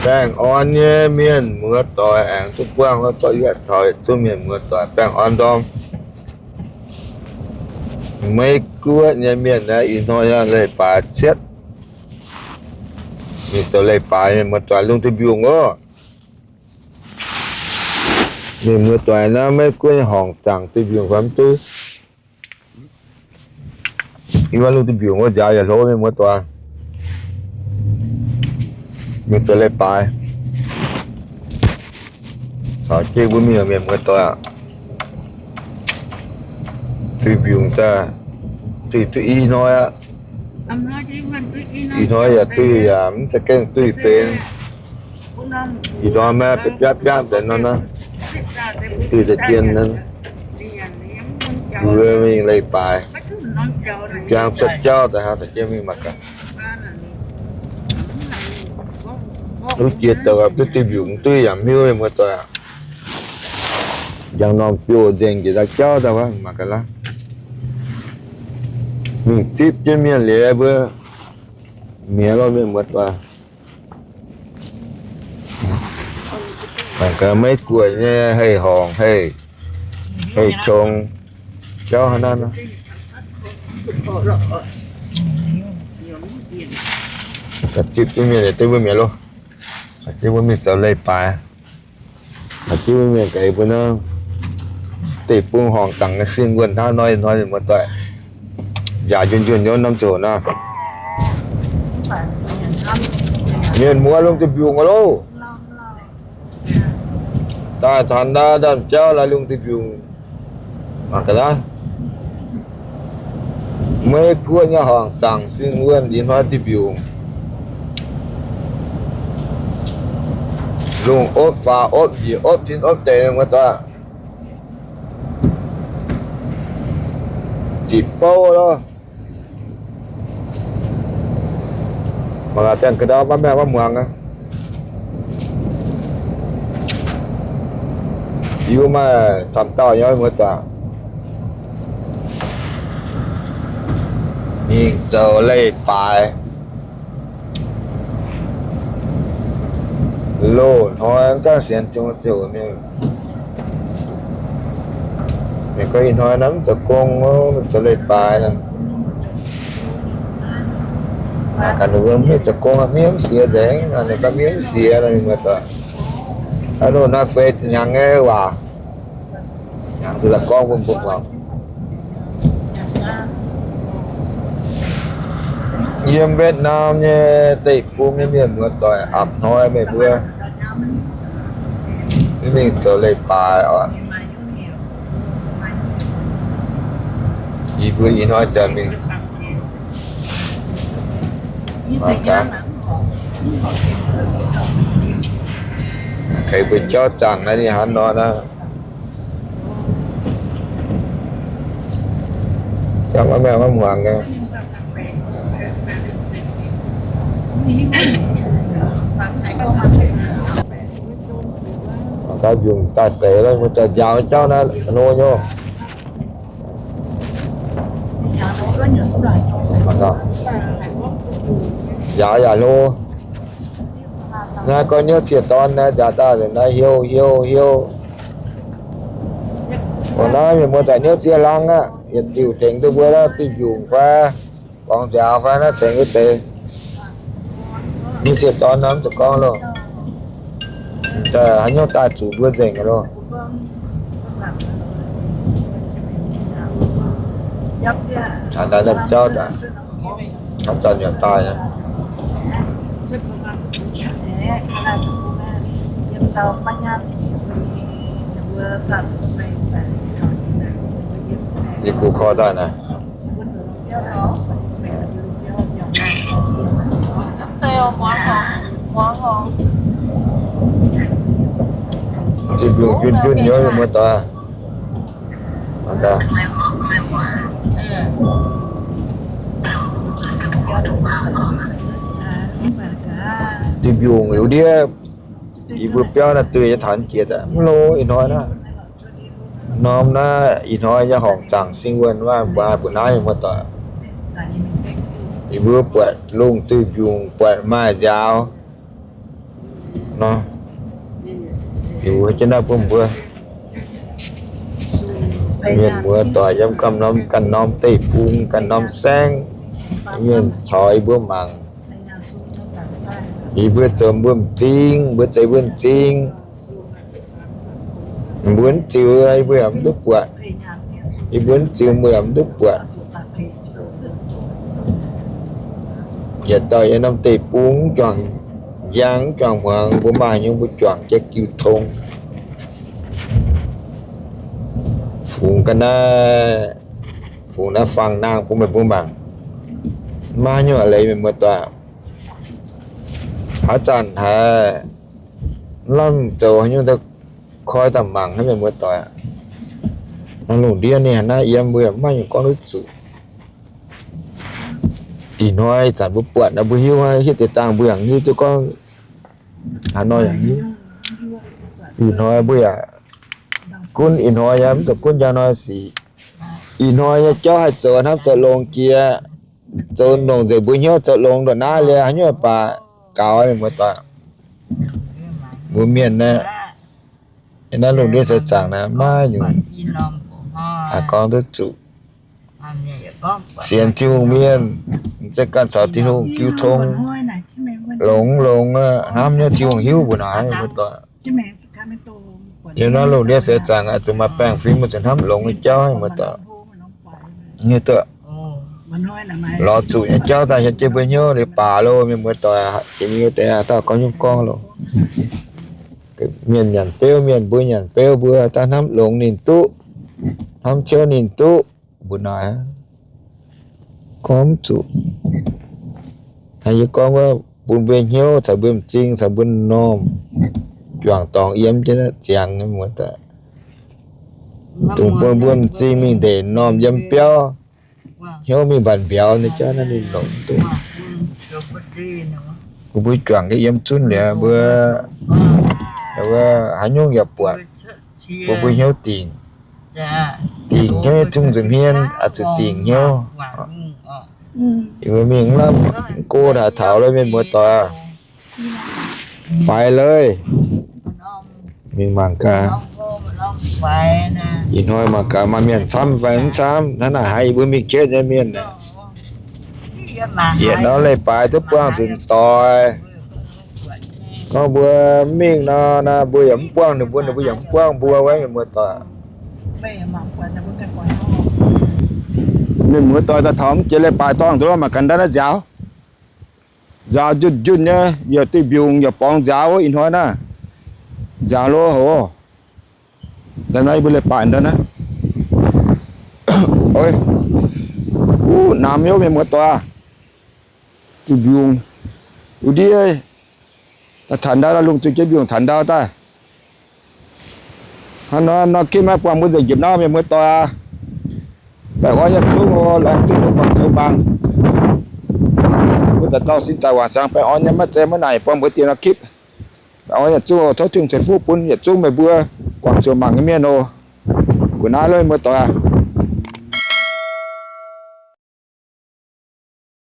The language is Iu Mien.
Baengh orn nyei mienh muoz-doic aengx duqv buangh lorz zorqv yietc taux yietc zungv mienh muoz-doic baengh orn ndorm. Meiv Guoqv nyei mienh naaiv ih hnoi yaac leiz-baaix cietv. Mingh zoux leiz-baaix, mienh muoz-doic lungh duih mbiungc oc. Mienh muoz-doic naaiv Meiv Guoqv nyei horngc zaangc duih mbiungc fai mv duqv. Yie mbuo lungh duih mbiungc wuov nziaaux yaac hlo, mienh muoz-doic. Mingh zoux leiz-baaix. Caux jienv mbuo mingh, mienh muoz-doic aac. Duih mbiungc daaih, duih duqv i hnoi aqv. Ih hnoi yaac duih yaac mv za'gengh duih benx. Ih hnoi maiv biaav biaav deix nor naaiv, duih da'jien naaiv. Mbuo mingh leiz-baaix, jangx cuotv jauv daaih hnangv, da'jien mingh mangc gaax. Duqv jiex douc duqv duih mbiungc duih yaac mv hiuv, mienh muoz-doic aac. Njang norm biouv nzengc jiex daaih jauv daaih wuov, mangc gaax laav. Mingh zipv jienv mienh liuz mbuo mi'aqv loh, mienh muoz-doic. Mangc gaax Meiv Guoqv nyei hei-horngc, hei, hei-qong jauv hnangv naaiv nor. Zipv jienv mienh liuz duqv mbuo mi'aqv loh. Duqv mbuo mingh zoux leiz-baaix. Duqv mbuo mingh gaax mbuo naaiv deic-bung horngc zaangc nyei sing wuonh hnangv nor, ih hnoi mienh muoz-doic njaaux njunh njunh nyei norm ziouc nor. Mienh muoz lungh duih mbiungc aqv loh. Daaih taux naaiv ndaamv-jauv laaix lungh duih mbiungc. Mangc gaax naaiv. Meiv Guoqv nyei horngc zaangc sing wuonh ih hnoi duih mbiungc. Lungh opv faaux opv njiec opv tin opv deic, mienh muoz-doic. Ziqc bouv loh. Mangc gaax, dangh ga'ndau maiv maengh maiv muangx aqv. Yie mbuo maaih camv dauh nyei, mienh muoz-doic. Mingh zoux leiz-baaix. Loz-hnoi mv gaengh sienx Tin-Hungh ziouc mingh. Mienh gorngv ih hnoi naaiv mv zoux gong, mv zoux leiz-baaix nor. Ganh ninh mbuo mv zoux gong, miev mv siex nzengc, ninh gorngv miev mv siex nor, mienh muoz-doic. Aa, loz-hnoi fei hnyangx nyei waac. Hnyangx duqv la'gorngv bun mbuo muangx. Yiem Wietc Naamh nyei deic-bung nyei mienh muoz-doic, apc hnoi meih mbuo mingh zoux leiz-baaix oc. Yie mbuo ih hnoi ziouc mingh mangc gaax, keix mbuo jauv zaangc naaiv ninh hnangv nor naaiv. Jangx maiv maengh maiv muangx nyei. Mangc gaax, mbiungc daaih seix loh, mbuo zoux nziaaux jauv naaiv hlo nyei. Nziaaux yaac hlo. Naaiv gorngv niouv cie dorn naaiv nziaaux daaih naaiv hiuv hiuv hiuv. Naaiv mienh muoz-doic niouv ziex hlang aqv, yietc diuc tengx duqv mbuo naaiv duih mbiungc fai borngz nziaaux fai naaiv tengx wuov deix. Niouv cie dorn naaiv mv zuqc gorngv loh. Haaix nyungc daaih zuqc mbuo nzengc loh. Naaiv jauv daaih, haaix zanc yaac daaih aqv. Yie gu koi daaih naaic. Duih mbiungc junh junh nyei, muoz-doic. Duih mbiungc liuz ndiev, yie mbuo biauv naaiv duih nyei taux jiex daaih mv loz ih hnoi naaiv. Norm naaiv ih hnoi nyei horngc zaangc sing wuonh mbuo mbu'naaiv, muoz-doic. Yie mbuo buatc lungh duih mbiungc, buatc maaih nziaaux. nor, ziux jienv naaiv bun mbuo mienh muoz-doic yiem ganh norm, ganh norm deic-bung, ganh norm saengv, mienh caux yie mbuo mangc. Yie mbuo zoux mbuo m'zing, mbuo zeiz mbuo m'zing. Mbuo mv ziux, yie mbuo yaac mv duqv buatc. Yie mbuo mv ziux, mbuo yaac mv duqv buatc. Yietc dauh yiem norm deic-bung, mv juangc njang, mv juangc hmuangx, mbuo maaih haaix nyungc mbuo juangc jienv jiu tong. Fungx ga'naaiv, fungx naaiv fangx nangh bun meih mbuo mangc. Maiv nyungc a'leiz, meih mbuo doic. Haaix zanc haiz lamh zoux haaix nyungc, koi daaih mangc hnangv, meih mbuo doic. Naaiv lungh ndiev ninh haaix naaiv yiem, mbuo yaac maiv maaih haaix nyungc gorngv duqv zuqc. Ih hnoi zanc mbuo buatc naaiv, mbuo hiuv, hiuv deix dangh mbuo yaac hiuv duqv gorngv haaix nor yaac hiuv. Ih hnoi mbuo yaac gunv ih hnoi nyei, mv dungx gunv njang hnoi sic. Ih hnoi nyei jauv haih zoux hnamv zoux longx jiex, zoux longx nzengc mbuo hnyouv, zoux longx ndongc naaiv liuz haaix nyungc baac gaux, meih mbuo doic. Mbuo mienh naaiv, naaiv lungh ndiev seix zaangc naaiv maiv nyungc haih gorngv duqv zuqc. Sienx Tin-Hungh mienh, mv zeiz ganh caux Tin-Hungh jiu tong, longx longx hnamv nyei Tin-Hungh hiuv mbuo naaic, meih mbuo doic. Yiem naaiv lungh ndiev seix zaangc zuqc maaih baengh fim, mbuo zuqc hnamv longx nyei jauv, meih mbuo doic. Nyei duqv lorz zuqc nyei jauv daaih hietv jienv mbuo hnyouv liuz baac loh, mienh muoz doic, jiex mingh wuov deix dauh gorngv nyungc gorngv loh. Mienh nyanc beuv, mienh mbuo nyanc beuv, mbuo daaih hnamv longx ninh duqv, hnamv ciouv ninh duqv, mbuo naaic gorngv mv zuqc. Hnangv yie gorngv wuov, bun mbuo hnyouv caux mbuo m'zing caux mbuo m'normh juangc dorngx yiem jienv ziangx, mienh muoz doic. Dongh bun mbuo m'zing mingh ndeic m'normh yiem biauv, hnyouv mingh mbatc mbiauz nyei jauv naaiv ninh longx duqv. Bun mbuo juangc jienv yiem zunv liuz, mbuo haaix nyungc yaac buatc, bun mbuo hnyouv dingc. Dingc hnyouv nyei zungv nza'hmien oix zuqc dingc hnyouv. Yie mbuo mingh lamh go daaih taux lo, mienh muoz doic. Faix leiz, mingh mangc gaax. Ih hnoi mangc gaax maaih mienh camv fai mv camv. Hnangv naaic haiz yie mbuo mingh ketv nyei mienh aah, yietc norm leiz-baaix duqv buangh nzunc doic. Gorngv mbuo mv mingh nor, naaiv mbuo yaac mv buangh ninh mbuo, ninh mbuo yaac mv buangh mbuo wuov, mienh muoz doic. Mienh muoz doic, daaih taux mv jiex leiz-baaix dorngh nduov, mangc gaax ndau naaiv nziaaux. Nziaaux njunh njunh nyei, yaac diuh mbiungc yaac borngz nziaaux wuov, ih hnoi naaiv. Nziaaux lo hoc. Ndau naaiv yie mbuo leiz-baaix ndau naaiv. Wuov, namx hnyouv, mienh muoz doic. Diuh mbiungc wuov ndiev, daaih taux ndau, lungh duih jienv mbiungc taux ndau daaih. Hnangv nor, nor ginv maiv buangh mbuo nzengc njiepc nor, mienh muoz doic aac. Baengh orn yietc zungv oc, laengz zingh mbuo guangc zoux mangc. Mbuo daaih dauh sin zaangc wangc siangx baengh orn nyei, maiv zeiz maiv naaic buangh mbuo dieh nor kipv. Baengh orn yietc zungv oc, tov Tin-Hungh ceix fuqv bun yietc zungv meih mbuo guangc zoux mangc nyei mienh oc. Gu'naaiv lo, mienh muoz doic aac.